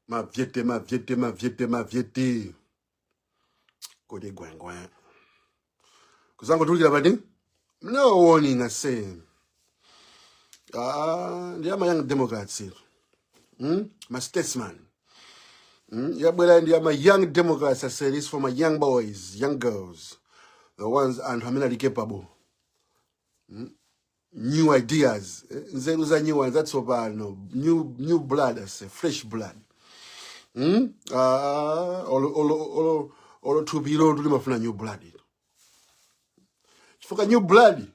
Mavyete, mavyete, mavyete, mavyete. Kodi gwengwe. Kuzangotulukira pati? No warning, I say. Ah, ndi ama Young Democrats. Ma statesman. Yabwera ndi ama Young Democrats, I say this for my young boys, young girls. The ones anthu amene ali capable. New ideas, nzeru za new ones zatsopano, new blood, I say, fresh blood. Ah, olo thupi ilo limafuna new blood. Chifukwa new blood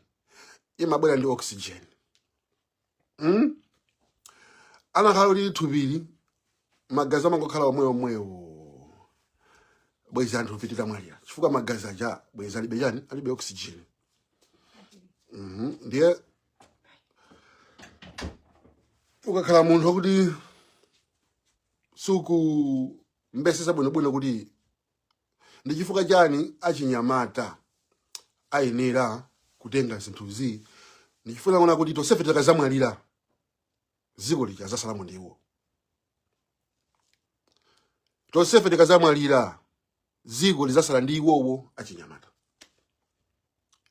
imabwera ndi oxygen. Anakhala kuti thupili magazi amangokhala omwe omwewo, bwezi anthu titamwalira, chifukwa magazi aja bwezi alibe chani, alibe oxygen. Ndiye ukakhala munthu wakuti sukumvetsetsa bwinobwino kuti ndi chifukwa chani achinyamata ayenera kutenga zinthuzi, ndi chifukwa kuona kuti tonsefe tikazamwalira dziko lija azasalamo ndiwo. Tonsefe tikazamwalira dziko lizasala ndi iwowo achinyamata.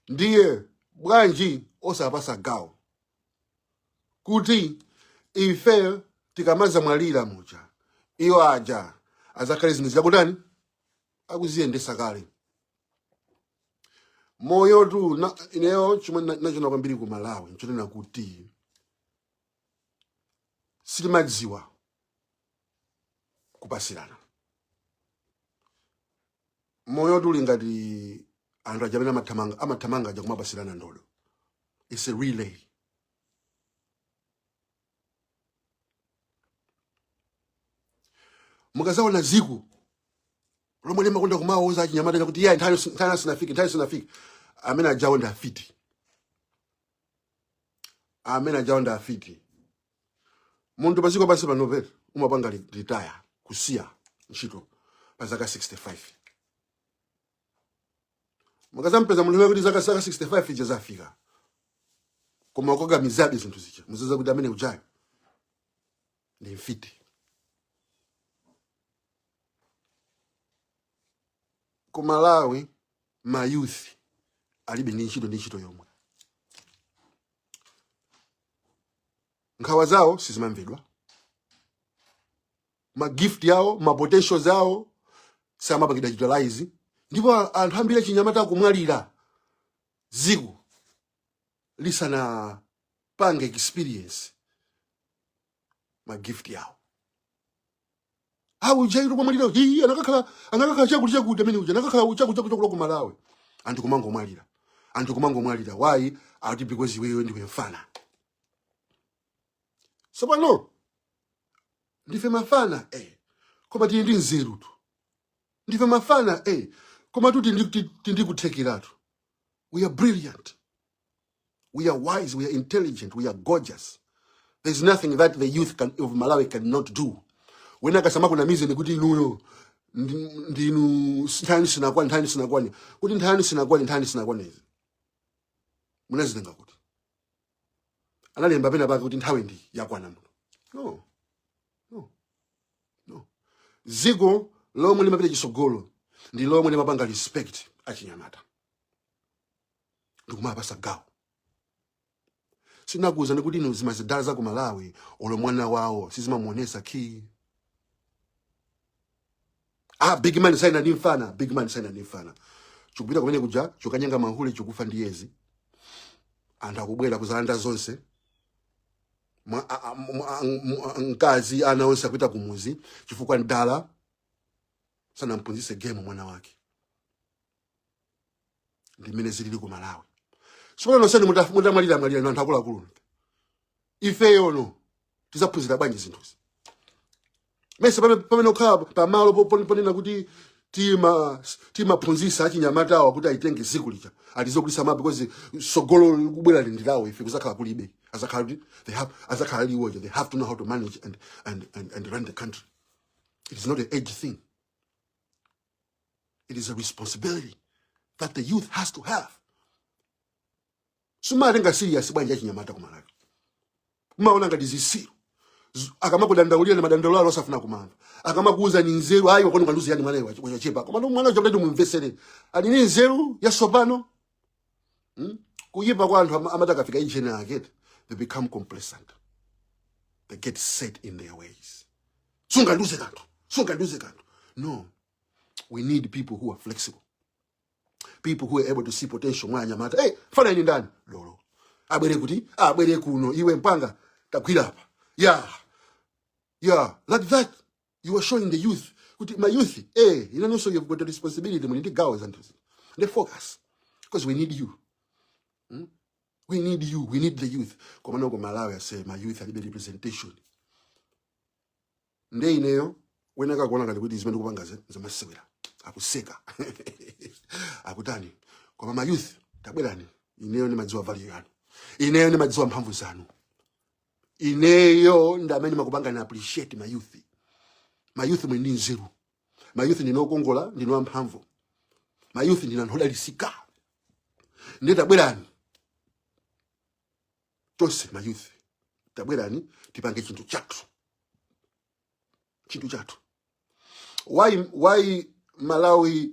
Ndiye bwanji osapasa gawo kuti ife tikamazamwalira muja iwo aja azakhale zinthu zakutani, akuziyendesa kale moyo tu. Ineyo chomwe nachiona kwambiri ku Malawi nchonena kuti sitimadziwa kupasirana moyo. Tuli ngati anthu aja amene amathamanga aja kumapasirana ndodo. It's a relay. Mukazaona ziko lomwe limakonda kumawuza achinyamata kuti iye nthawi sinafike, nthawi sinafike, amene ajawo ndi afiti, amene ajawo ndi afiti. Munthu paziko pansi panope umapanga retire, kusiya ntchito pa zaka 65. Mukazampeza munthu kuti zaka 65 ija zafika koma ukakamizabe zinthu zija, muziza kuti amene ujayo ndi mfiti. Ku Malawi ma youth alibe ndi ntchito yomwe, nkhawa zawo sizimamvedwa, ma gift yawo, ma potentials yawo samapangidwa utilize. Ndipo anthu ambiri achinyamata akumwalira ziko lisanapange experience ma gift yawo. Awu jairo kwamwalira iyi anakakhala chakuti chakuti, amene uja anakakhala chakuti chakuti chakuti ku Malawi. Anthu kumangomwalira, anthu kumangomwalira. Why? Ati because iweyo ndiwe mfana. Tsopano ndife mafana, koma tili ndi nzeru tu. Ndife mafana, koma tu tili ndi kuthekeratu. We are brilliant, we are wise, we are intelligent, we are gorgeous. There's nothing that the youth of Malawi cannot do. Wena akasamakunamizeni kuti inuyo ndinu nthawi sinakwani, nthawi sinakwani, kuti nthawi sinakwani, nthawi sinakwani izi munazitenga kuti? Analemba pena pake kuti nthawi ndi yakwana muno? No, no, no. Ziko lomwe limapita chisogolo ndi lomwe limapanga respect achinyamata ndikumapasa gawo. Sinakuwuzani kuti inu zimazidala za ku Malawi olo mwana wawo sizimamuonesa key? Ah, big man saina ndi mfana, big man saina ndi mfana, chikupita kumene kuja chokanyenga mahule, chikufa ndi yezi. Anthu akubwera kuzalanda zonse. Mkazi, ana onse akupita kumuzi chifukwa ndala sanamphunzitse game mwana wake. Ndi mmene zilili ku Malawi. Sipano nonseni mutamwalira mwalira inu anthu akuluakulu, ifeyono tizaphunzira bwanji zinthuzi? Mese pamene okhala pamalo ponena kuti timaphunzitsa achinyamatawa kuti aitenge ziku lija alizogulisa ma because sogolo likubwera lindilawo, ife kuzakhala kulibe, azakhala kuti they have azakhala liwoja. They have to know how to manage and run the country. It is not an age thing, it is a responsibility that the youth has to have. Simatenga serious bwanji achinyamata ku Malawi? Umaona ngati zisiru. Akamakudandaulira na madandaulo alo osafuna kumamva, akamakuuza ni nzeru, ayi, wakoni kanduzi yani mwanayo wachepa, koma ndo mwana uja mumvesere, ali ni nzeru yasopano. Kuyipa kwa anthu amati akafika age ina yake, they become complacent, they get set in their ways. Sunganduze kanthu, sunganduze kanthu. No, we need people who are flexible, people who are able to see potential mwa anyamata. Hey, fana ini ndani lolo abwere kuti abwere kuno, iwe mpanga tagwira apa. Yeah, like that you are showing the youth kuti my youth, also you've got a responsibility, muli ndi gawo zanthu the focus, because we need you. We need you, we need the youth. Koma noko Malawi ase my youth alibe representation. Nde ineyo wena kakuona ngati kuti zimene ndikupanga zamasewera, akuseka, akutani. Koma ma youth, tabwerani. Ineyo ndimadziwa value yanu, ineyo ndimadziwa mphamvu zanu, ineyo ndi amene makupanga na appreciate ma youth. Ma youth mwe ndi nzeru, ma youth ndino okongola, ndino amphamvu, ma youth ndino anthu odalisika. Ndiye tabwerani tonse ma youth, tabwerani tipange chinthu chathu, chinthu chathu. Why Malawi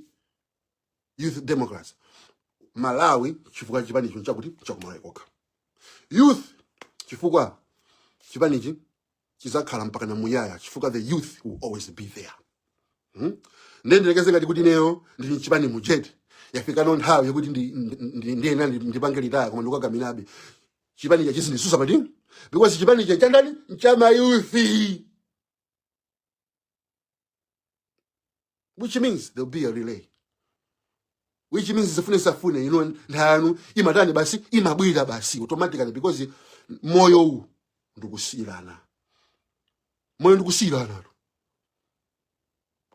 Youth Democrats? Malawi chifukwa chipanicho chakuti chakumalawi kokha. Youth chifukwa chipanichi chizakhala mpaka na muyaya, chifukwa the youth will always be there. Ndiye ndilekeze ngati kuti ineyo ndili chipani mujeti, yafikano nthawi yokuti ndiyena ndipange retire, koma ndikukakamirabe chipani cha chizindisusa pati, because chipani cha chandani chama youth, which means there'll be a relay, which means zifune safune ino nthanu imatani basi, imabwira basi automatically, because moyo uwu ndikusiyirana, moyo ndikusiyirana.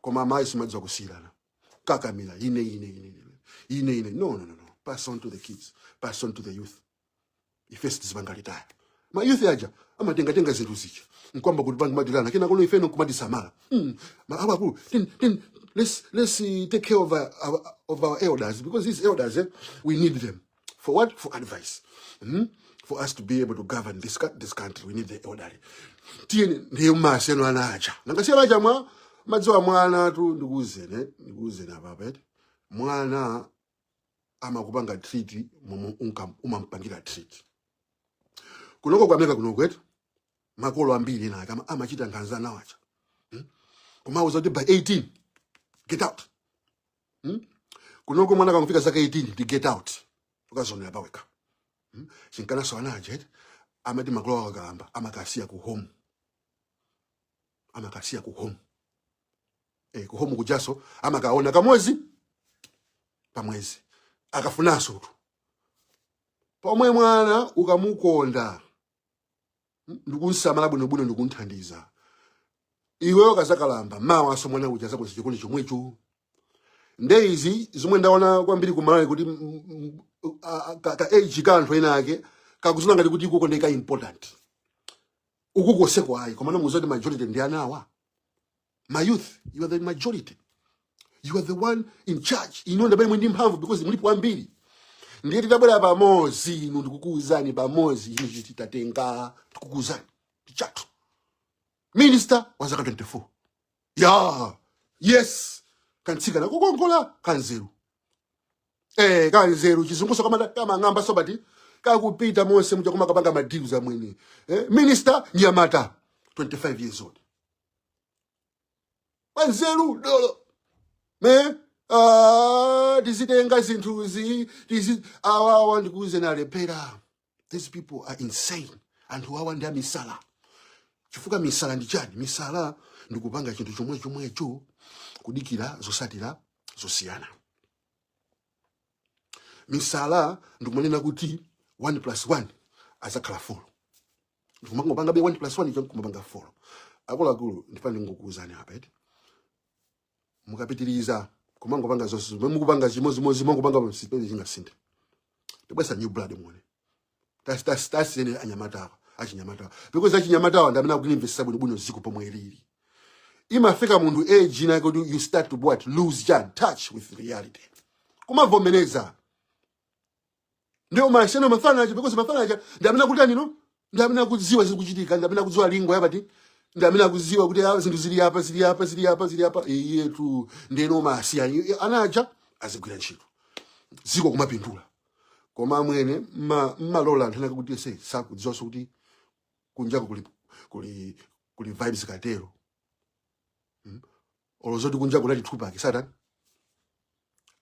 Koma amayi simadziwa kusiyirana, kakamira ine ine ine ine ine ine. No, no, no, no, pass on to the kids, pass on to the youth. Ife sitizipanga retire. Ma youth aja amatengatenga zinthu zija nkwamba kuti pangi matilana kena kuno ifeno kumatisamala. Ma akulu tin, let's take care of our elders, because these elders, we need them for what? For advice. For us to be able to govern this country, we need the elderly. Tiyeni ndiye maseno ana aja nangasiyana aja mwa madziwa mwana tu. Ndikuuzeni apapa eti mwana amakupanga treat momwe umampangira treat. Kunoko ku America kunoko eti makolo ambiri ena ake amachita nkhanza nawo aja, Kumauza kuti by 18 get out. Kunoko mwana akangofika zaka 18 ndi get out, ukazonera pawekha. Chinkanaso ana aja eti amati makolo awo akakalamba amakasiya ku home, amakasiya ku home. Ku home kujaso amakaona kamodzi pamwezi akafunanso tu. Pomwe mwana ukamukonda ndikunsamala bwinobwino, ndikunthandiza, iweyo kazakalamba mawa so mwana uja zakuti chikondi chomwecho. Nde izi zomwe ndaona kwambiri ku Malawi kuti ka age ka anthu ena ake kakuzona ngati kuti ikuko ndi ka important, uku koseko ayi. Koma muziwa kuti majority ndi anawa. My youth, you are the majority, you are the one in charge. Inu ndabene mwe ndi mphamvu because mulipo ambiri. Ndiye titabwera pamodzi, inu ndikukuwuzani, pamodzi inu titatenga, ndikukuwuzani chathu minister wa zaka 24 ya, yes, kantsikana kukongola, kanzeru, kanzeru, chizunguso kama kamang'amba sobati kakupita monse muja koma kapanga ma deals amwene. Minister nyamata 25 years old, wanzeru, dolo me. Tizitenga zinthuzi tizi awawa ndikuuze nalephera. These people are insane. Anthu awa ndi amisala. Chifukwa misala ndi chani? Misala ndikupanga chinthu chomwe chomwecho kudikira zosatira zosiyana. Misala ndikumanena kuti 1 plus 1 azakhala 4, ndikumangopanga be 1 plus 1 icho nkumapanga 4. Akuluakulu, ndipande ndingokuwuzani apa eti mukapitiriza kumangopanga zonse zomwe mukupanga chimodzimodzi, mangopanga sipezi chingasinthe. Tibwesa new blood muone. Tasiyene anyamatawa, achinyamatawa, because achinyamatawa ndi amene akulimvesa bwinobwino ziko pomwe lili. Imafika munthu age ina kuti you start to what? Lose chan touch with reality, kumavomereza. Ndio masiyano mafana aja, because mafana aja ndi amene akuti anino, ndi amene akudziwa zikuchitika, ndi amene akudziwa lingo yapati. Ndi amene akuziwa kuti ah, zinthu zili apa, zili apa, zili apa, zili apa. Iyetu ndeno masiya anaja azigwira ntchito, ziko kumapindula. Koma amwene, mmalola anthu anake kuti se sakudziwanso kuti kunjako kuli Vybz Kartel. Olo zoti kunjako kunali Tupac satani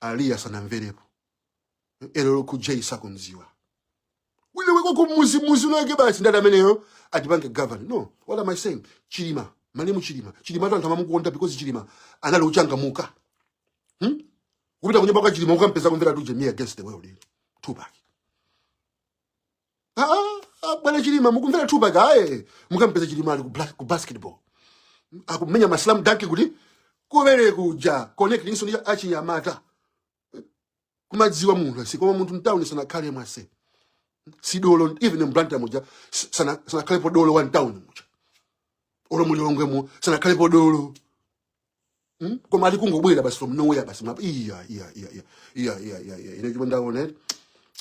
Aaliyah sanamverepo, LL Cool J sakumziwa, wina weko kumuzi muzi unake basi ndati ameneyo atipange govern. No, what am I saying? Chilima, malemu Chilima, Chilima atu anthu amamukonda because Chilima anali uchangamuka, Kupita kunyumba kwa Chilima ukampeza kumvera tuje Me Against the World, Tupac. Ah, ah, ah, bwana Chilima mukumvera Tupac? Aye, mukampeza Chilima ali ku basketball akumenya ma slam dunk kuti kumene kuja connect inso ndi achinyamata kumadziwa munthu asi. Koma munthu mtown sanakhale mwase sidolo, even mBlantyre muja sanakhalepo dolo wa mtown muja, olo muLilongwemo sanakhalepo dolo. Koma ali kungobwera basi from nowhere basi mapa iya iya iya iya iya iya iya iya. Ine chomwe ndaona,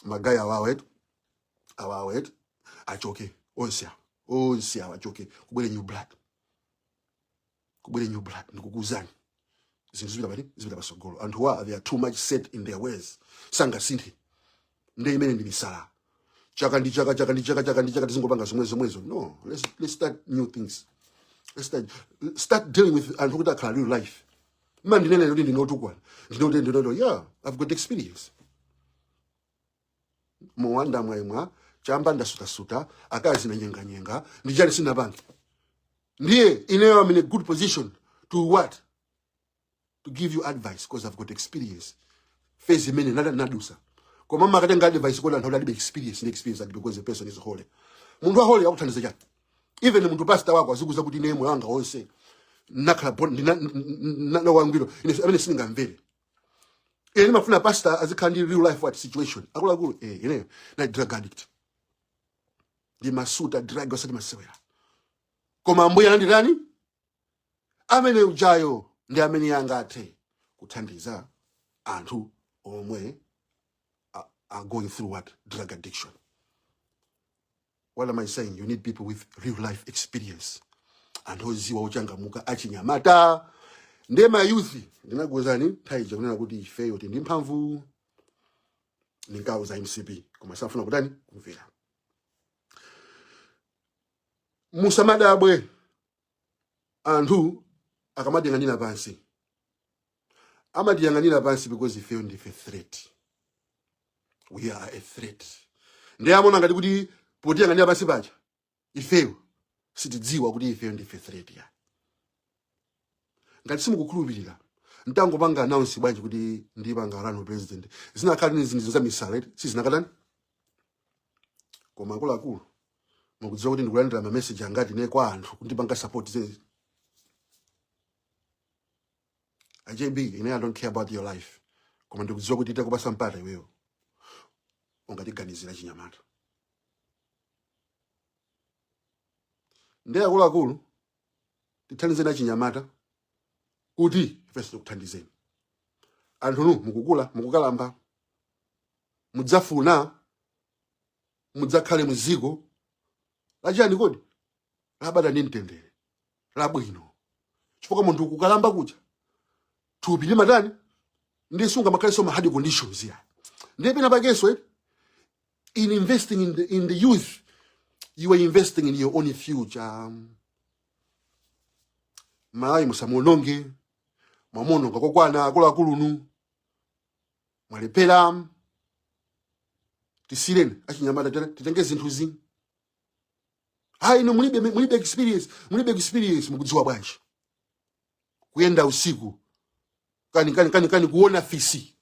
ma guy awawa etu, awawa etu achoke onse awa, onse awa achoke, kubwere new blood, kubwere new blood. Ndikukuuzani, zinthu zipita pati, zipita pasogolo. Anthuwa, they are too much set in their ways, sangasinthe. Nde imene ndi misala, chaka ndi chaka, chaka ndi chaka, chaka ndi chaka, tizingopanga zomwe zomwezo. No, let's start new things. Let's start dealing with anthu kuti akhala real life. Mandinene kuti ndinotukwana, ndinoti ndinoto, yeah, I've got experience. Mowanda mwaimwa chamba, ndasutasuta akazi na nyenganyenga, ndijani sinapange. Ndiye ineyo I'm in a good position to what? To give you advice, because I've got experience, phase imene nadusa. Koma makatenga advice kodi anthu alibe experience ndi experience ati because the person is holy. Munthu wa holy akuthandiza chani? Even munthu pastor wako azikuza kuti ine moyo wanga wonse nakhala wangwiro, ine amene sindingamvere. Ine ndimafuna pastor azikhala ndi real life what situation. Akuluakulu, ine na drug addict, ndimasuta drug osati masewera, koma Ambuye ananditani. Amene ujayo ndi amene angathe kuthandiza anthu omwe are going through what? Drug addiction. What am I saying? You need people with real life experience, anthu oziwa, ochangamuka, achinyamata. Ndiye ma youth, ndinakuwuzani nthawi ija kunena kuti ifeyo tili ndi mphamvu. Ndinkauza MCP, koma safuna kutani, kumvera. Musamadabwe anthu akamatiyang'anira pansi. Amatiyang'anira pansi because ifeyo ndife threat. We are a threat. Ndiye amaona ngati kuti potiyang'anira pansi paja ifeyo sitidziwa kuti ifeyo ndife threat ya. Ngati simukukhulupirira, ntangopanga announce bwanji kuti ndipanga run president, zinakhala ni zinthu za misala eti sizinakatani. Koma akuluakulu, mukudziwa kuti ndikulandira ma message angati ne kwa anthu kundipanga support zezi? AJB, ine I don't care about your life, koma ndikudziwa kuti itakupasa mpata iweyo ungatiganizira chinyamata. Ndiye akuluakulu, tithandizeni achinyamata kuti ifenso tikuthandizeni. Anthunu mukukula, mukukalamba, mudzafuna mudzakhale muziko lachani kodi? Labata ndi mtendere, labwino, chifukwa munthu kukalamba kuja thupi limatani ndi sungamakhalenso ma hard conditions ya. Ndiye pena pakenso in investing in the youth, you are investing in your own future. Malawi musamuononge, mwamuononga kokwana. Akuluakulunu mwalephera, tisireni achinyamata titenge zinthuzi. Hayi, inu mulibe experience, mulibe experience. Mukudziwa bwanji kuyenda usiku? Kani kuona fisi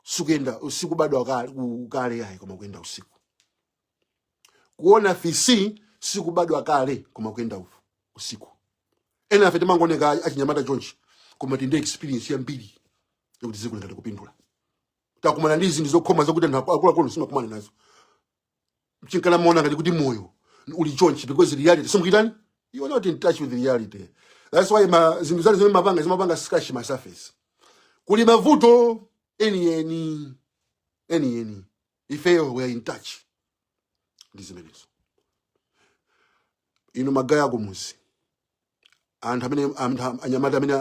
sikuyenda usiku bado kale yayi, koma kuyenda usiku. Kuona fisi sikubadwa kale, koma kuyenda usiku. Ena afe timangooneka achinyamata chonchi, koma tinde experience yambiri yokuti dziko lingati kupindula. Takumana ndi zinthu zokhoma zokuti anthu akuluakulu simakumana nazo. Chinkana muona ngati kuti moyo uli chonchi, because reality simukitani, you are not in touch with reality. That's why ma zinthu zanu zimene mapanga zimapanga scratch ma surface. Kuli mavuto eni eni eni eni. Ifeyo we are in touch ndi zimenezo. Inu ma guy akumuzi, Anthu amene, anthu anyamata amene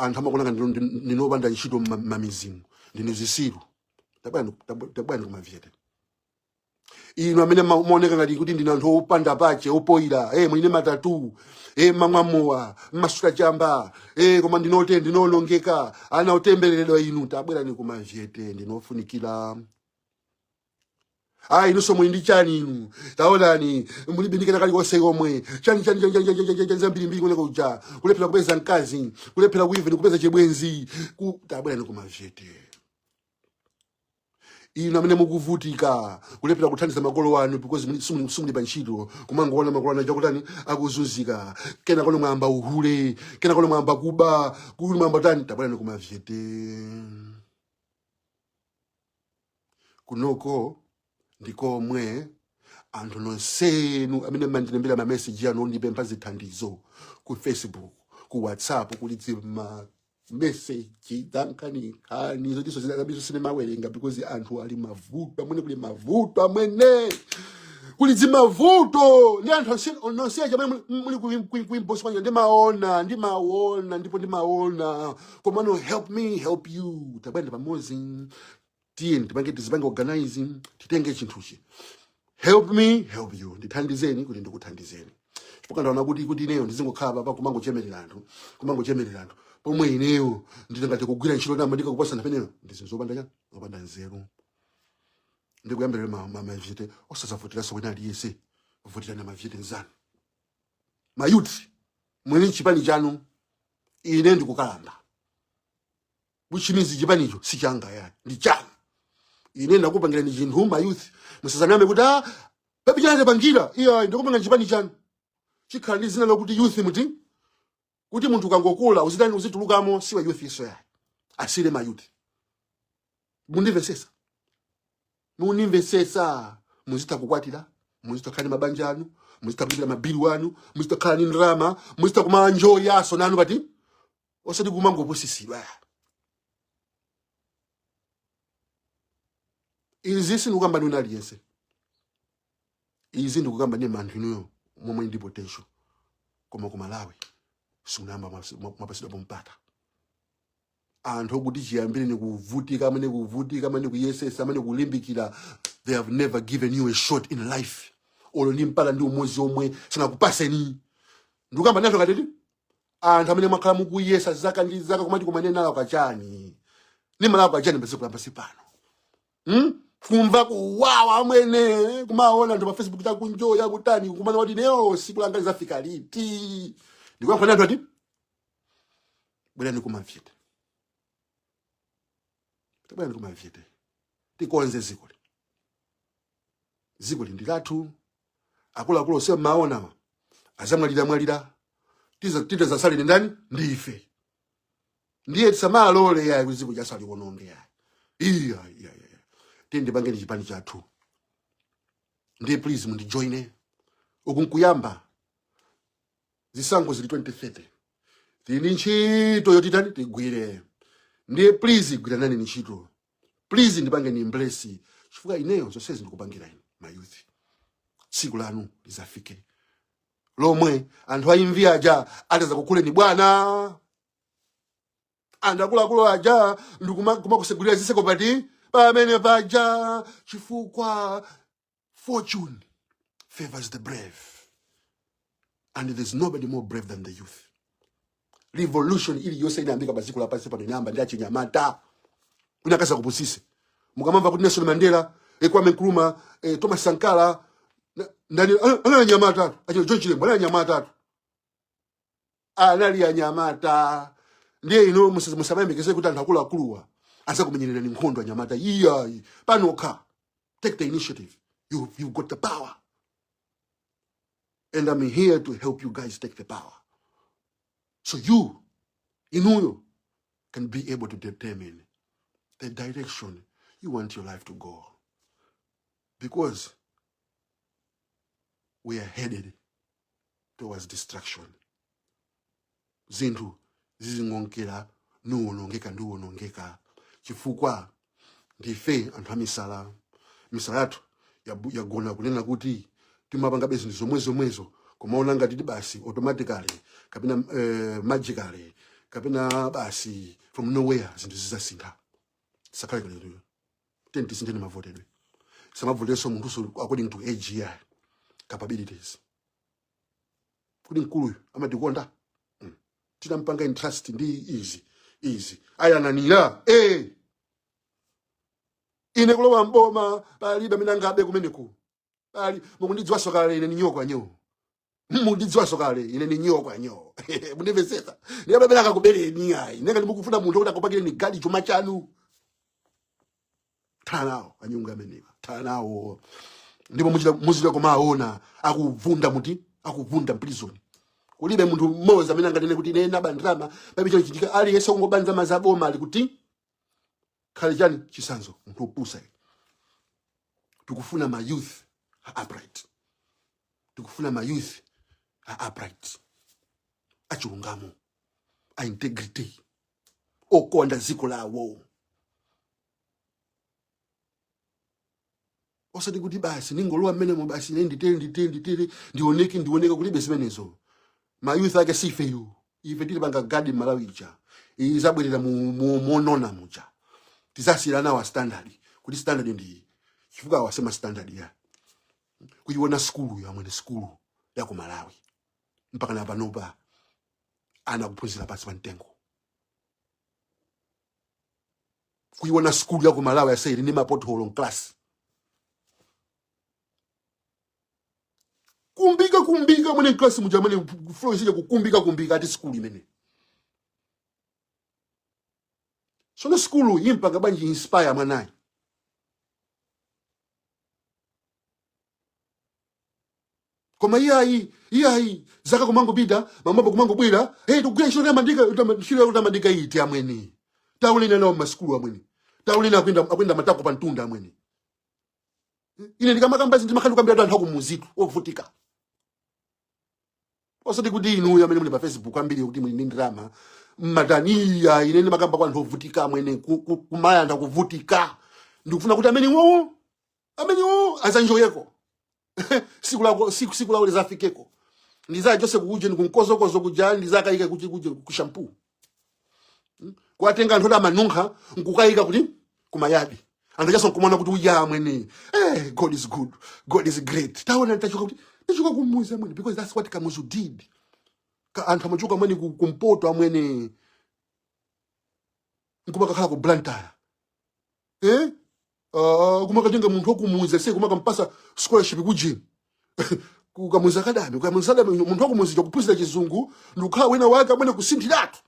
anthu amakuona ngati ndinopanda ntchito m'mamizimu, ndinu zisilu. Tabwerani kumavyete. Inu amene maoneka ngati kuti ndinu anthu opanda pache, opoyira, muline ma tattoo, mamwamowa, mmasuta chamba, koma ndinote ndinonongeka, ana otembereredwa inu, tabwerani kumavyete, ndinofunikira. Ah, inunso muli ndi chani inu? Taonani, mulibe ndi kena kalikonse komwe. Chani, chani, chani, chani, chani, chani, chani, zambirimbiri kuoneka kuja, kulephera kupeza mkazi, kulephera kuiven kupeza chibwenzi. Tabwerani kumavyete. Inu amene mukuvutika kulephera kuthandiza makolo anu because simuli pa ntchito, kumangoona makolo anu achakutani, akuzunzika, kena kono mwamba uhule, kena kono mwamba kuba, kuli mwamba tani, tabwerani kumavyete. Kunoko ndikomwe anthu nonsenu amene mandilembera mameseji anu ondipempha zithandizo ku Facebook, ku WhatsApp, kuli dzima meseji zankhaninkhani zotiso zinabiso sinemawerenga because anthu ali mavuto amwene, kuli mavuto amwene, kuli dzimavuto ndi anthu nonse aja amene muli ku inbox kwanja, ndimaona, ndimaona, ndipo ndimaona. Komano help me help you, tabwera pamodzi, tiye tipange, tizipange organize, titenge chinthuchi. Help me help you, ndithandizeni kuti ndikuthandizeni, chifukwa ndaona kuti ineyo ndizingokhala papa kumangochemerera anthu, kumangochemerera anthu, pomwe ineyo nditangati kugwira ntchito nama ndikakuposa ndapeneyo, ndi zinthu zopanda chani, zopanda nzeru. Ndikuyambirira mavyete, osazavutiranso wina aliyense, votirani mavyete nzanu. Ma youth mwini chipani chanu, ine ndikukalamba, which means chipanicho si changa yani, ndi chanu. Ine ndakupangirani chinthu, ma youth, musazaname kuti ah, pepi chana tapangira iya, ndikupanga chipani chanu chikhala ndi zina lokuti youth muti kuti munthu ukangokula uzitani, uzitulukamo, siwa youth iso yayi, asile ma youth. Mundimvesesa? Munimvesesa? Muzitha kukwatira, muzitha kukhala ndi mabanja anu, muzitha kulipira mabilu anu, muzitha kukhala ndi ndalama, muzitha kumanjoyaso nanu pati, osati kumangopusitsidwa. Izi sindikukamba ndi wina aliyense, izi ndikukamba ndi anthu inuyo momwe ndi potential, koma ku Malawi simunayamba mwapasidwapo mpata. Anthu okuti chiyambire ni kuvutika, amene kuvutika, amene kuyesesa, amene kulimbikira, they have never given you a shot in life, olo ndi mpata ndi umodzi omwe sanakupaseni. Ndikukamba ndi anthu katiti anthu amene mwakhala mukuyesa zaka ndi zaka, kumati kumene nalo kachani, ni malawo kachani padziko lapansi pano, Kumva kuwawa amwene, kumaona anthu pa Facebook takunjoya kutani, kumana kuti neo siku langa lizafika liti? Ndikuyankhula ndi anthu ati bwerani kumavyete, bwerani kumavyete, tikonze zikoli. Zikoli ndi lathu. Akuluakulu onse mmaonawa azamwalira mwalira, titazasalire ndani? Ndife. Ndiye tisamalole yayi kuti ziko chasaliwononge yayi. Iya, iya, iya, tiye ndipangeni chipani chathu. Ndiye please mundijoine. Uku nkuyamba, zisankho zili 2030, tili ndi ntchito yotitani, tigwire. Ndiye please gwiranani ntchito, please ndipangeni embrace, chifukwa ineyo zonsezi ndikupangira inu ma youth. Tsiku lanu lizafike lomwe anthu aimvi aja atazakukhuleni bwana, anthu akuluakulu aja ndikumakusegulira ziseko pati pamene paja, chifukwa fortune favors the brave and there's nobody more brave than the youth. Revolution iliyonse inayambika pa dziko lapansi pano inayamba ndi achinyamata. Unakaza kupusise mukamamva kuti Nelson Mandela, Kwame Nkrumah, Thomas Sankara, ndani, anali anyamata atu. Achina John Chilembwe anali anyamata atu, anali anyamata. Ndiye ino musamayembekeze kuti anthu akuluakuluwa azakumenyererani nkhondo anyamata. Iyayi, panokha take the initiative. You've got the power and I'm here to help you guys take the power so you, inuyo, can be able to determine the direction you want your life to go, because we are headed towards destruction. Zinthu zizingonkera niwonongeka, ndiwonongeka, chifukwa ndife anthu amisala. Misala yathu yagona kunena kuti timapangabe zinthu zomwe zomwezo. Kumaona ngati ti basi automatically kapena magically kapena basi from nowhere zinthu zizasintha. Sakhale kalero. Tiyeni tisintheni mavotedwe. Samavoterenso munthuso according to age ya capabilities. Kuti mkuluyu amatikonda, tinampanga entrust ndi izi izi ayang'anira ine kulowa mboma palibe amene angabe kumeneku. Pali mukundidziwaso kale, ine ni nyoko anyo, mundidziwaso kale, ine ni nyoko anyo, mundimvetsetsa? Ndiyababela akakubereni ayi, nanga ndimukufuna munthu kuti akupakireni gali chuma chanu. Thana nawo anyungu amenewa, thana nawo, ndipo muchita kumaona akuvunda muti akuvunda mprison. Kulibe munthu mmodzi amene anganene kuti ine naba ndalama pabe chochitika. Aliyense kungoba ndalama za boma ali kuti khale chani chisanzo munthu wopusa iwe. Tikufuna ma youth a upright, tikufuna ma youth a upright, achilungamo, a integrity, okonda dziko lawo, osati kuti basi ningolowa mmenemo basi ine nditere nditere nditere ndioneke ndioneke. Kulibe zimenezo. Ma youth ake si ifeyo. Ife tili panga gadi Malawi ija izabwerera monona muja tizasiyira nawo standard, kuti standard ndi chifukwa awasema standard ya kuiona skulu yamwene, skulu ya ku Malawi mpaka na panopa ana kuphunzira pansi pa mtengo. Kuiona skulu ya ku Malawi ase ili ndi mapotholo mklasi, kumbika kumbika mwene mklasi muja mwene floor isije kukumbika kumbika, ati skulu imene. Sono skulu impanga bwanji inspire mwanayi? Koma iyayi, iyayi, zaka kumangopita, mamabo kumangobwera, hey, tikugwira ntchito yotamandika, ntchito yotamandika iti amwene? Taulena nawo mmasukulu amwene, taulena akuyenda matako pa mtunda amwene. Ine ndikamakamba zinthu ndimakhala ndikukambira anthu akumuzitu ovutika, osati kuti inuyo amene muli pa Facebook ambiri kuti muli ndi ndalama mmataniya. Ine ndimakamba kwa anthu ovutika amwene, kumayanda kuvutika. Ndikufuna kuti amene iwowo azanjoyeko siku lako siku lawo lizafikeko, ndizachose kukuje ndikunkozokozo kuja, ndizakayika kuti kuje ku shampoo, kuwatenga anthu oti amanunkha nkukayika kuti kumayadi, anthu achaso nkumaona kuti uya amwene, God is good, God is great. Taona tachoka kuti tachoka kumuzi amwene, because that's what Kamuzu did. Anthu amachoka amwene kumpoto amwene nkumakakhala ku Blantyre, eh? Kumakatenga munthu wakumuzi se kumakampasa scholarship kujini kukamuzi academy, kukamuzi academy, munthu wakumuzi chakuphunzira chizungu ndikukhala wina wake amwene, kusinthiratu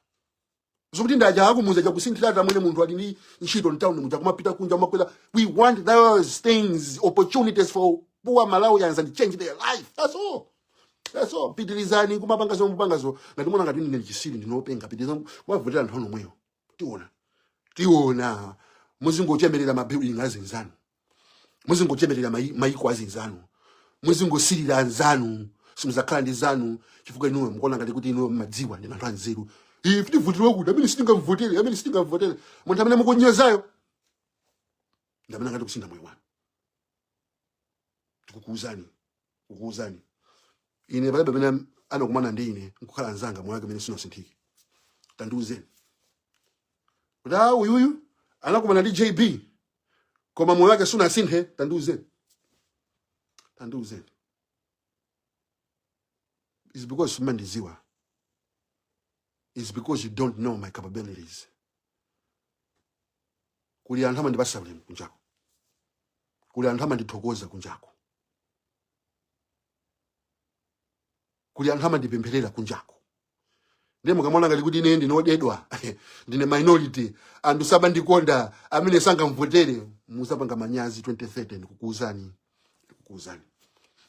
zokuti ndaja akumuzi chakusinthiratu amwene, munthu ali ndi ntchito mtown muja kumapita kunja kumakwera. We want those things, opportunities for poor Malawians and change their life. That's all, that's all. Pitirizani kumapanga zomwe mupangazo. Ngati muona ngati ndine chisiri, ndinopenga, pitirizani kumavotera anthu omweyo. Tiona, tiona. Muzingochemerera mabuilding azinzanu, muzingochemerera maiko azinzanu, muzingosirira anzanu, simuzakhala ndi zanu, chifukwa inuyo mukuona ngati kuti inuyo mmadziwa ndi anthu anzeru. Ife tivotera kuti amene sitingamvotere, amene sitingamvotere, munthu amene mukunyozayo ndi amene angati kusintha moyo wanu. Tikukuuzani, kukuuzani ine, palibe amene anakumana ndi ine nkukhala anzanga moyo wake amene sinasinthike. Tandiuzeni kuti a uyuyu anakumana ndi JB koma moyo wake sunasinthe. Tandiuzeni, tandiuzeni. Is because simandiziwa, is because you don't know my capabilities. Kuli anthu amandipasa ulemu kunjako, kuli anthu amandithokoza kunjako, kuli anthu amandipempherera kunjako. Ndiye mukamona ngati kuti ine ndinodedwa, ndine minority, anthu samandikonda, amene sangamvotere, muzapanga manyazi 2030. Ndikukuuzani, ndikukuuzani,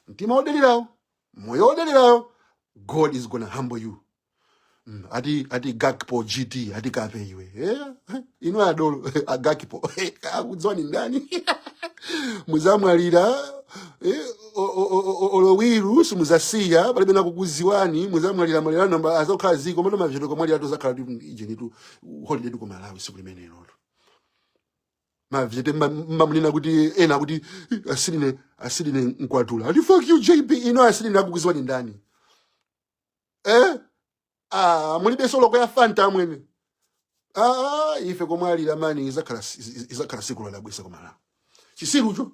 mtima wodelerawo, moyo wodelerawo, God is gonna humble you. Ati Gakpo GT, ati kape iwe, inu adolo agakpo akudziwani ndani? Muzamwalira, olowiru simuzasiya, palibe nakukuziwani. Muzamwalira malira namba azokhala ziko mano mavyeto komwalira tozakhala ijenitu holiday ku Malawi siku limenelo mavyete mamunena kuti ena kuti asiline asiline nkwatula, ati fuck you JB. Ino asiline akukuziwani ndani? Eh? Ah, mulibe soloko ya Fanta amwene. Ah, ife komwalira mani izakhala siku lodabwisa kumala. Chisirucho.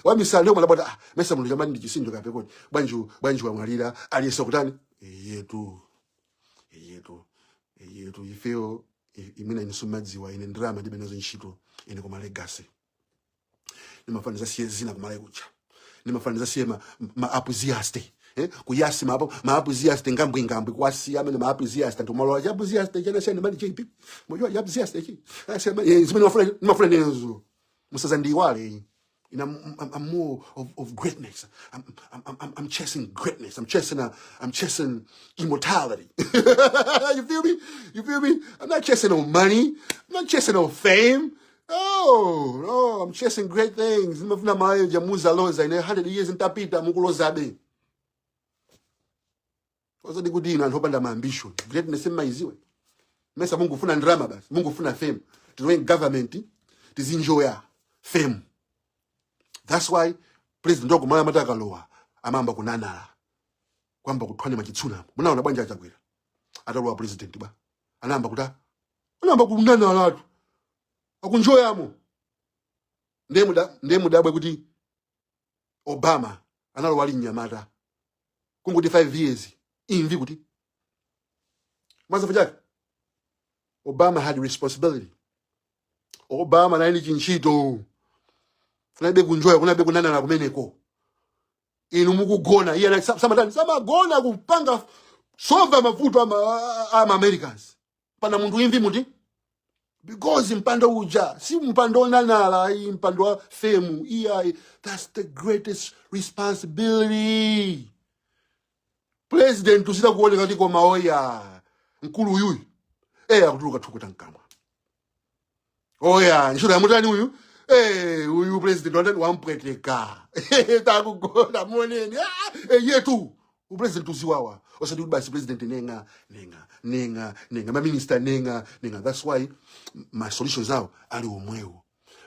Wamisala leo malabota, ah, mesa munthu chamani ndi chisinjo kapekoni. Bwanji bwanji wamwalira aliyese kutani? Yetu. Yetu. Yetu ifeyo imene inisumadziwa ine ndrama ndibe nazo ntchito ine koma legacy. Nimafaniza siye zina kumalawi kuja. Nimafaniza siye ma enthusiast, eh, kuyasi ma enthusiast ngambwi ngambwi kwasiya amene ma enthusiast anthu malola cha enthusiast chana chana mani JP mojwa ya enthusiast chi asiya mani zimene mafuna mafuna nezo musazandiwale. You know, I'm more of greatness. I'm chasing greatness. I'm chasing immortality. You feel me? You feel me? I'm not chasing no money. I'm not chasing no fame. Oh, no, I'm chasing great things. Ndimafuna mayo muzaloza ine 100 years ntapita mukulozabe. Osati kuti ino anthu opanda ma ambition. Greatness mmaiziwe. Mesa mungufuna ndrama basi, mungufuna fame. Tilowe government, tizinjoya fame. That's why president wakumala amati akalowa amamba kunanala kwamba kuthwane machitsunamo. Munaona bwanja achakwera atalowa president ba anayamba kuta anayamba kunanalatu akunjoyamo. Ndiye mudabwe kuti Obama analowa ali mnyamata kungoti 5 years imvi kuti mazafu chake. Obama had responsibility. Obama naye ni chintchito kunabe kunjoya kunabe kunanala kumeneko. Inu mukugona iye samatani samagona kupanga solve mavuto ama Americans pana munthu imvi muti because mpando uja si mpando onanala ayi mpando wa fame iyayi. That's the greatest responsibility. President usita kuoneka kuti koma oya mkulu uyuyu eh akutuluka thukuta mkamwa oya ntchito yamutani uyu eh uyu president wandani wampweteka takugona moneni, ah, eh, yetu upresident uziwawa osati kuti basi president nenga nenga nenga nenga maminista nenga nenga. That's why ma solutions awo ali omwewo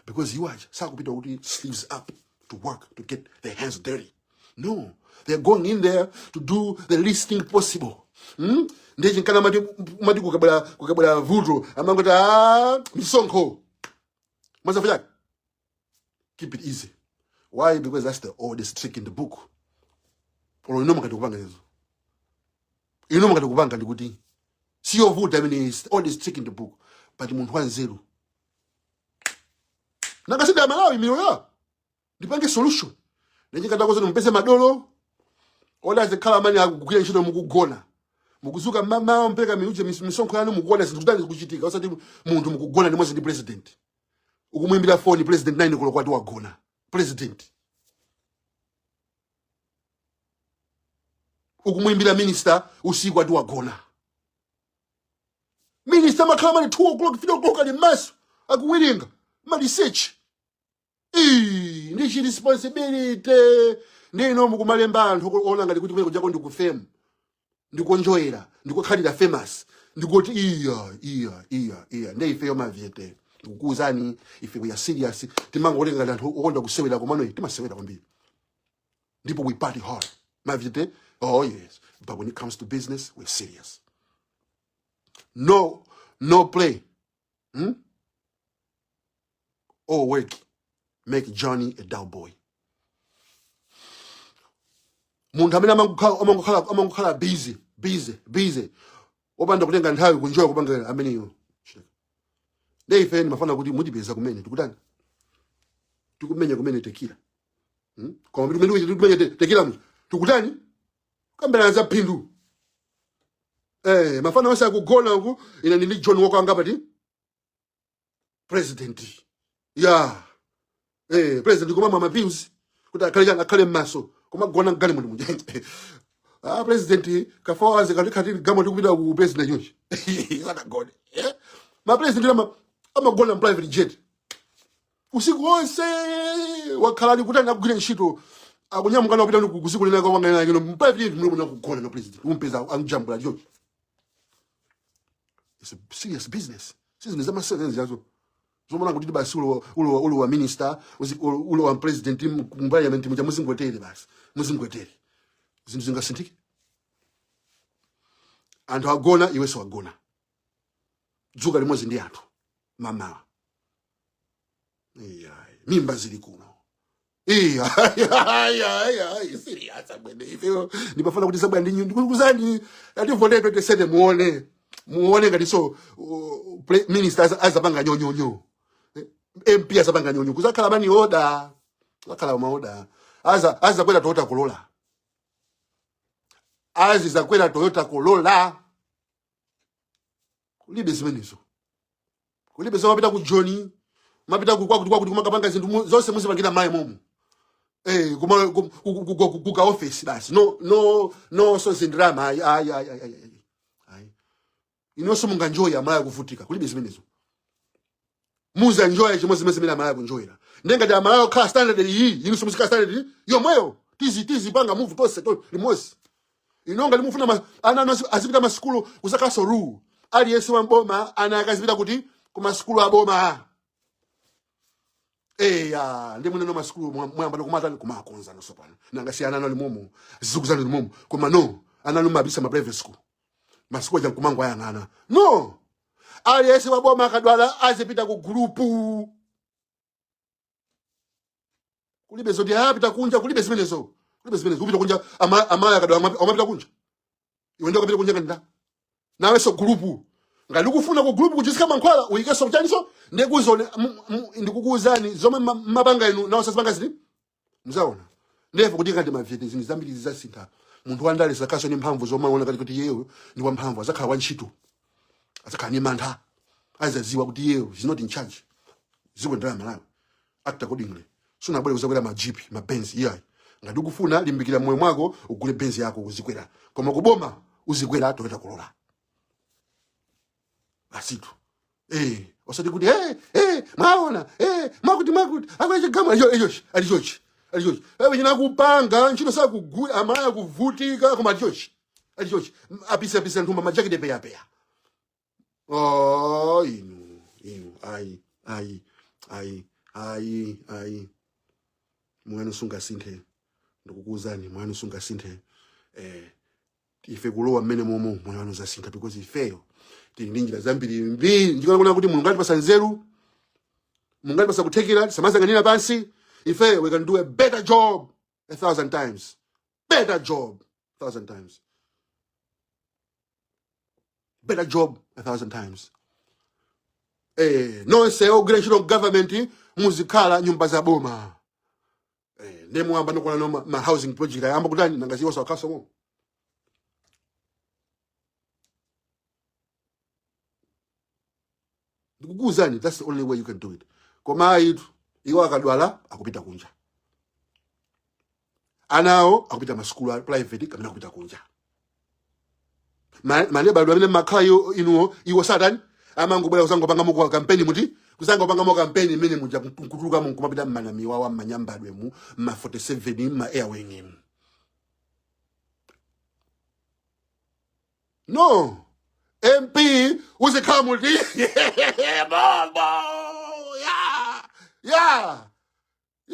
because iwo aja sakupita kuti sleeves up to work to get their hands dirty. No, they're going in there to do the least thing possible, Ndiye chinkana mati kukabwera vuto amangoti, ah, misonkho mazafu chake, keep it easy. Why? Because that's the oldest trick in the book. Olo ino mukati kupanga izo ino mukati kupanga ndikuti siyovuta. I mean, it's the oldest trick in the book, but munthu wanzeru nakasida Malawi miyoyo yawo ndipange solution nenjikatakoza mupeze madolo oda azikhala amene akugwira ntchito mukugona mukuzuka mamawa mpeka miuje misonkho yanu mukuona zinthu kutani zikuchitika osati munthu mukugona ndimodzi ndi president ukumuimbira foni president 9 koloko kwati wagona president ukumuimbira minister usiku ati wagona minister makhala mali 2 o'clock 3 o'clock ali maso akuwiringa ma research. Ii, ndi chi responsibility ndi ino mukumalemba anthu ona ngati kuti kumene kujako ndikufame ndikonjoyera ndikukhalira famous ndikuti iya iya iya iya. Ndi ifeyo mavyete ndikukuwuzani ife we are serious. Timangooneka ngati anthu okonda kusewera komano timasewera kwambiri ndipo we party hard mavyete. Oh yes, but when it comes to business we're serious. No, no play, All work make Johnny a dull boy. Munthu amene amangokhala busy busy busy wopanda kutenga nthawi kunjoya kupanga ameneyo. Ndi ife ndimafana kuti mutipeza kumene tikutani tikumenya kumene tekila, Koma tikumenya tekila mu tikutani kambirana za phindu. Eh, mafana onse akugona uku ine ndili John Walker wanga pati president ya eh president koma mama pills kuti akhale chani akhale mmaso koma gona mgali munthu muja. Ah, president ka 4 hours kali khati gamo tikupita ku president chonchi sanagone, eh? Ma president amagona mu private jet usiku wonse wakhala ali kuti anagwira ntchito akunyamuka nakupita kusiku lina kwangana kino mu private jet muno kugona na president umpeza anjambula chonchi. It's a serious business. Sizinthu zamasewera zazo zomona kuti basi ulo wa minister ulo wa president mu parliament muja muzingotere basi muzingotere zinthu zingasinthike. Anthu agona, iwenso wagona. Dzuka limodzi ndi anthu mamawa. Iyayi, mimba zili kuno. Iyayi, serious amwene. Ifeyo ndimafuna kuti zabwera ndi ndikuzani ativote 27, muone muone ngati so minister azapanga nyonyonyo, MP azapanga nyonyo, kuzakhala money order, kuzakhala maoda, azakwera Toyota Corolla, azizakwera Toyota Corolla. Kulibe zimenezo, kulibe zomapita ku Joni, mapita ku kwakuti kwakuti, kumakapanga zinthu zonse muzipangira mayi momo. Eh, kuma ku ka office basi. No, no, no, so zindrama, ayi, ayi, ayi, ayi, ayi, ayi. Inonso munganjoya Amalawi kuvutika? Kulibe zimenezo. Muzanjoya chimodzi zimene Amalawi kunjoyera. Ndengati Amalawi okhala standard iyi, inonso muzikhala standard yomweyo. Tizipanga move tonse to limodzi. Ino ngati mufuna ana anu azipita masukulu, kuzakhaso rule, aliyense wamboma ana akazipita kuti kumasukulu aboma. Eya, ndi muneno masukulu mwayamba kumatani, kumakonza nonso pano. Nanga si ana anu ali momo, zizukuzanu ali momo? Koma no, ana anu mabisa ma private school, masukulu aja nkumango ayang'ana. No, aliyense waboma akadwala azipita ku group. Kulibe zoti apita kunja, kulibe zimenezo, kulibe zimenezo. Upita kunja, amayi akadwala amapita kunja? Iwe ndio ukapita kunja kanda nawenso group. Ngati ukufuna ku group kuchisika mankhwala, uyikenso kuchaniso. Ndikuzone, ndikukuwuzani zomwe mapanga inu nawo sazipanga zili, muzaona. Ndefu kuti ngati mavyete zinthu zambiri zizasintha. Munthu wandale zakaso ndi mphamvu zomaona ngati kuti iyeyo ndi wamphamvu, azakhala wantchito, azakhala ni mantha, azaziwa kuti iyeyo is not in charge. Ziko ndala Malawi, act accordingly. Sunabwere kuzakwera ma Jeep, ma Benz, iyayi. Ngati ukufuna, limbikira moyo mwako, ugule Benz yako uzikwera, koma kuboma uzikwera Toyota Corolla basitu. Eh, osati kuti eh mwaona mwakuti mwakuti akwera chigama icho icho ali chochi ali chochi. China kupanga ntchito sakugula, amaya kuvutika, koma ali chochi ali chochi, apisa apisa nthumba, majakete peya peya. Oh, inu inu, ayi, ayi, ayi, ayi, ayi. Mwana sungasinthe, ndikukuwuzani, mwana sungasinthe. Ife kulowa mmene momo, moyo wanu uzasintha, because ifeyo tili ndi njira zambiri mbiri. Ndikuona kuti Mulungu atipasa nzeru, Mulungu atipasa kuthekera, tisamazang'anira pansi. Ifeyo we can do a better job 1,000 times, better job 1,000 times, better job 1,000 times. Nonse ogwira ntchito government muzikhala nyumba za boma. Ndi muyamba nokuona no ma housing project ayamba kutani, nangaziwo sakhasomo. Ndikukuwuzani, that's the only way you can do it. Koma ayitu, iwo akadwala akupita kunja, anawo akupita masukulu a private kapena akupita kunja. Maneba amene makhala iwo inuwo, iwo satani amangobwera kuzangopanga mo kampeni, muti kuzangopanga mo kampeni imene muja nkutuluka mu nkumapita mmanamiwawa, mmanyambadwe, mu ma 47, ma airwing mu. No, MP uzikhala muti bombo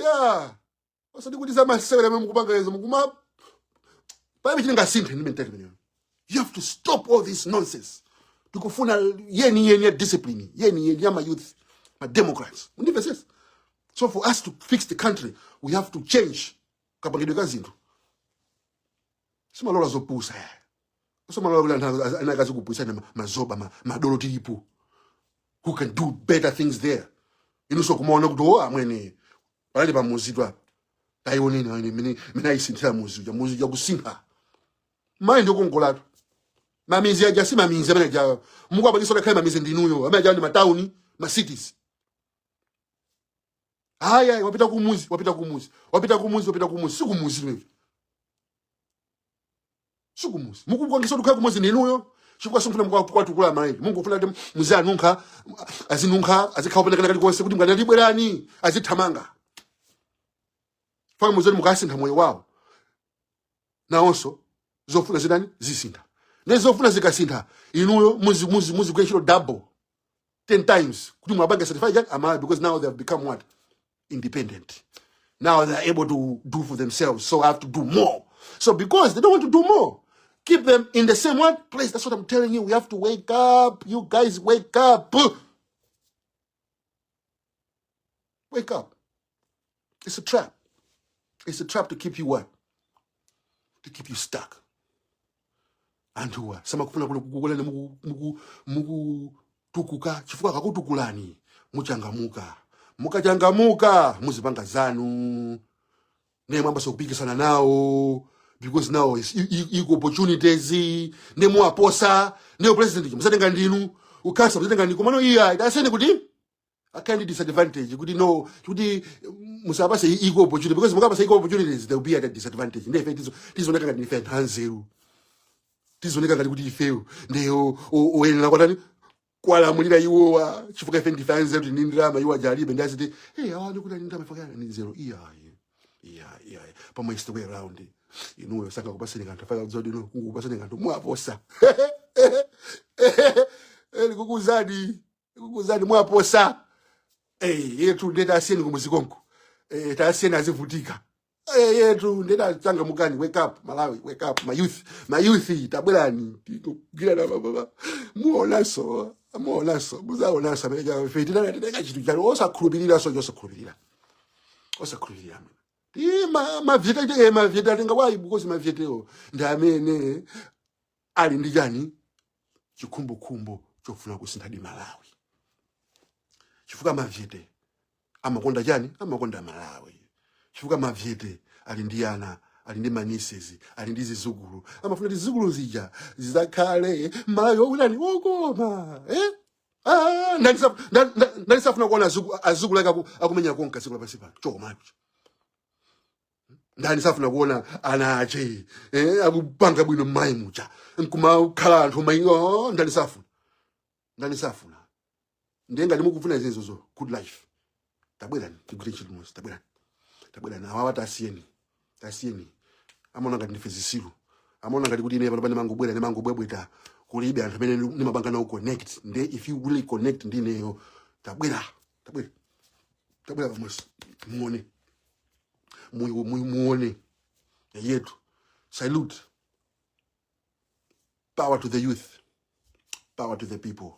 ya, osati kuti zamasewera amene mukupanga izo mukuma palibe chingasinthe ndi mentality imeneyo. You have to stop all this nonsense. Tikufuna yeni yeni ya discipline, yeni yeni ya ma youth, ma Democrats, mundimvesesa? So for us to fix the country, we have to change kapangidwe ka zinthu. Simalola zopusa ya, simalola kuti anthu anakazi kupusana mazoba madolo. Tilipo who can do better things there. Inunso kumaona kuti o amwene panali pamuzi apa, tayioneni amene mene ayisinthira muzi uja, muzi uja kusintha. Mayi ndikongolatu mamizi aja, si mamizi amene aja mukuapangisa kakhale mamizi ndinuyo, amene aja ndi matawuni, ma cities. Aya, wapita kumuzi, wapita kumuzi, wapita kumuzi, wapita kumuzi, sikumuzi imeneyo, sikumuzi. Mukupangisa kuti kumuzi ndinuyo, chifukwa simufuna kwatukula mayi. Mungofuna kuti muzianunkha, azinunkha, azikhala openekana kalikonse, kuti mukati bwerani azithamanga. Faka muzoti mukasintha moyo wawo, nawonso zofuna zitani? Zisintha. Ne zofuna zikasintha, inuyo muzigwira ntchito double, 10 times, kuti mwabange certified chani Amalawi, because now they have become what? Independent. Now they are able to do for themselves, so I have to do more. So because they don't want to do more, Keep them in the same one place. That's what I'm telling you. We have to wake up. You guys, wake up. Wake up. It's a trap. It's a trap to keep you what? To keep you stuck. Anthuwa samakufuna kukuonani mukutukuka, chifukwa akakutukulani muchangamuka. Mukachangamuka muzipanga zanu, ndiye mwambaso kupikisana nawo because now is equal opportunities. Ndiye muwaposa, ndiye president musatenga ndinu, ukasa musatenga ndinu. Komano iya idasene kuti a kind of disadvantage, kuti no, kuti musapase equal opportunity, because mukapasa equal opportunities, they will be at a disadvantage. Ndiye ife tizioneka ngati ndife anthu anzeru, tizioneka ngati kuti ifeyo ndiyo oyenera kwatani kuwalamulira iwowa, chifukwa ife ndife anzeru, tili ndi ndalama, iwo aja alibe. Ndaziti, hey, awa ndikuti ali ndalama, ife ndi nzeru. Iyayi, iyayi, iyayi. Pamwe it's the way around. Inuyo sangakupaseni kanthu, afaka kudzoti inu kungukupaseni kanthu mwaposa. Ndikukuuzani, ndikukuuzani, mwaposa. Eh, yetu ndiye tasiyeni kumuzikonko. Eh, tasiyeni azivutika. Eh, yetu ndiye tachangamukani. Wake up, Malawi, wake up, my youth, my youth, tabwerani tikugwirana baba. Muonanso, muonanso, muzaonanso amene ife tinatitenga chinthu chalo osakhulupirira, so osakhulupirira, osakhulupirira. Mavyete, mavyete atenga. Why? Because mavyetewo ndi amene ali ndi chani? Chikhumbokhumbo chofuna kusintha di Malawi, chifukwa mavyete amakonda chani? Amakonda Malawi, chifukwa mavyete ali ndi ana, ali ndi ma nieces, ali ndi zizukulu. Amafuna kuti zizukulu zija zizakhale Malawi wokutani? Wokoma, eh? Ah, ndani safuna kuona azukulu ake akumenya konka dziko lapansi pano chokomacho? Ndani safuna kuona ana ache, akupanga bwino mmayi mucha, nkumakhala anthu mayi? Oh, ndani safuna? Ndani safuna? Ndiye ngati mukufuna izinzozo, good life, tabwerani tigwire ntchito limodzi. Tabwerani, tabwerani. Awawa tasiyeni, tasiyeni. Amaona ngati ndife zisilu, amaona ngati kuti ine pano ndimangobwera, ndimangobwebweta, kulibe anthu amene ndimapanga nawo connect. Nde if you really connect ndi ineyo, tabwera, tabwera, tabwera pamodzi, muone, muone yetu. Salute, power to the youth, power to the people.